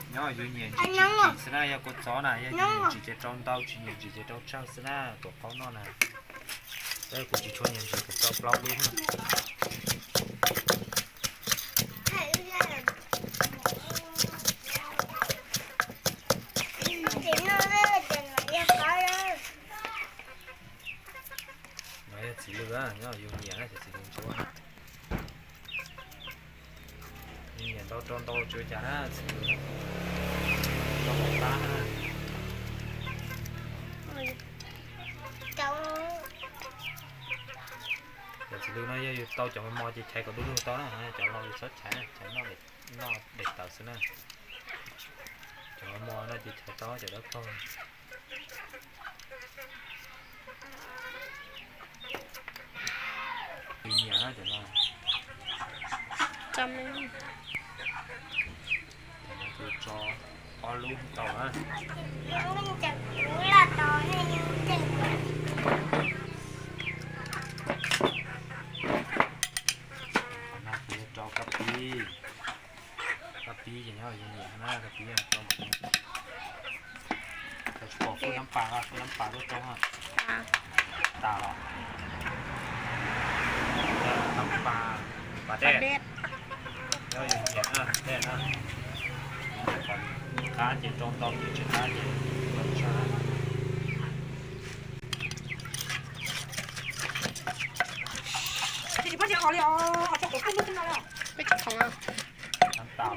Nyob yus nyiam ntsim tsis tsim xwb na, yog kua txob na, yog yus nyiam ntsim ces rau ntau, tsis nyiam ntsim ces rau tsawg xwb na, tuam qaub no na. Tab kuv tsis tshua nyiam ntsim, kuv rau plaub lub na. No yog txiv lws, nyob yus nyiam na, cov txiv lws ntsuab. Yus nyiam ntau rau ntau tsis ua cas na, txiv lws rau hauv qab na. Cov txiv lws no yog yus tau cov mos mos ces chais kom du lug tau na, cov laus yus txhob chais na, chais noj daim tawv xwb na. Cov mos mos no ces chais tau, cov dawb paug. Nyiam cov no. Cov no ces tso ob lub tau na. Qhov no ces rau kab pib. Kab pib ces nyob yus nyiam na, kab pib rau. Tsis pom fwj nab pas, fwj nab pas tuaj rau. Tas los. Nab pas, pas dej. Nyob yus nyiam na, dej na. Qab ces rau ntau, ces tsis qab ces rau tsawg. Peb cov khoom. Nab tas.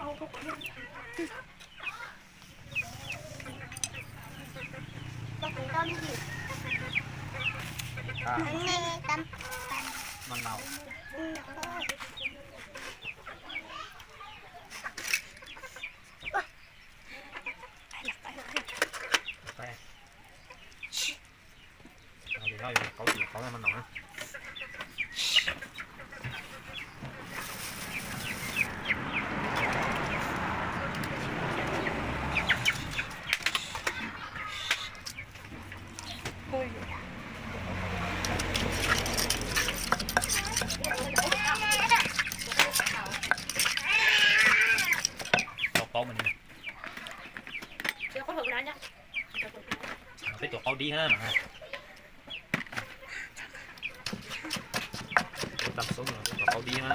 Tau paub mas ni. Peb tuam qaub dib na. Tam xoob no peb tuam qaub dib na.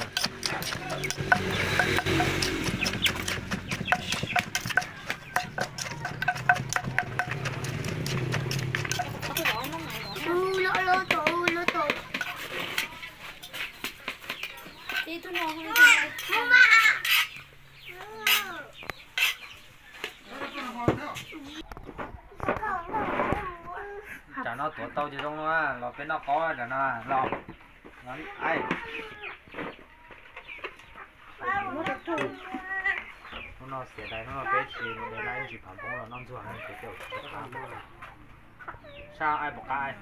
Tam no tuav tau ces zoo no, los peb noj qaub tam no los. Hnub no xiav dais, hnub no peb tsis mus de lab ntsis phav npoob los noj ntxuag, sab aib pom qab.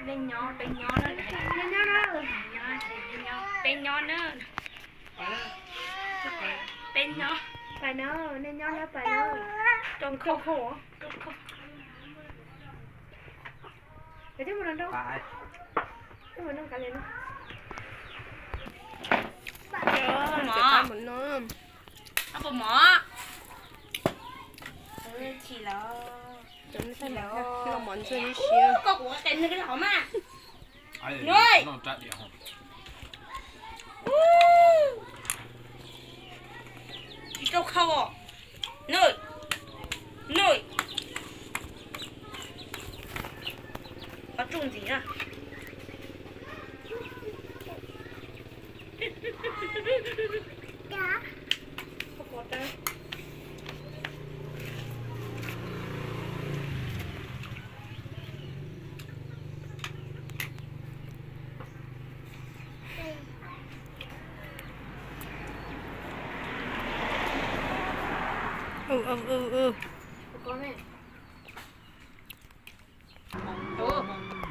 Nej nyob, peb nyob na. Nej nyob na. Peb nyob na. Peb nyob. Pais na, nej nyob na, pais na. Rooj khau, rooj khau. Pais thiab mus nroo, thiab mus nroo kav liam na. Mov, mov. Chim lawm. Cov no loj mov ntxuag li siab. Koj kuv qe nws hov mas. Tsis tau khau os. Nws, nws. Qhov tsuj ntxiv na.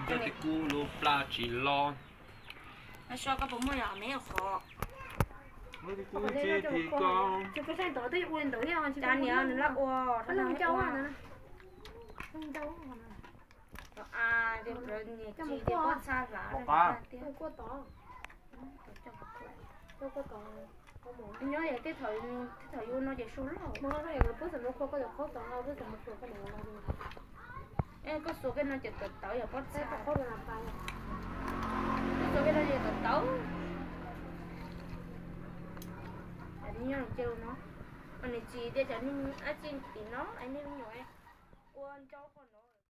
Cov tib kub lub plab tsis loj. So koj puas muaj yog me qhov. Cas niam nws laj ua, niam tsis tias pob txha hlav tiag. Nyob tej thaum yus ua no ces su loj. Koj xuas kej no ces tawv tawv yog pob txha. Koj xuas kej no ces tawv tawv. Nws nyob cia no, nws tsis tias cov niag ab txij tim no, nej me nyuam ua ncau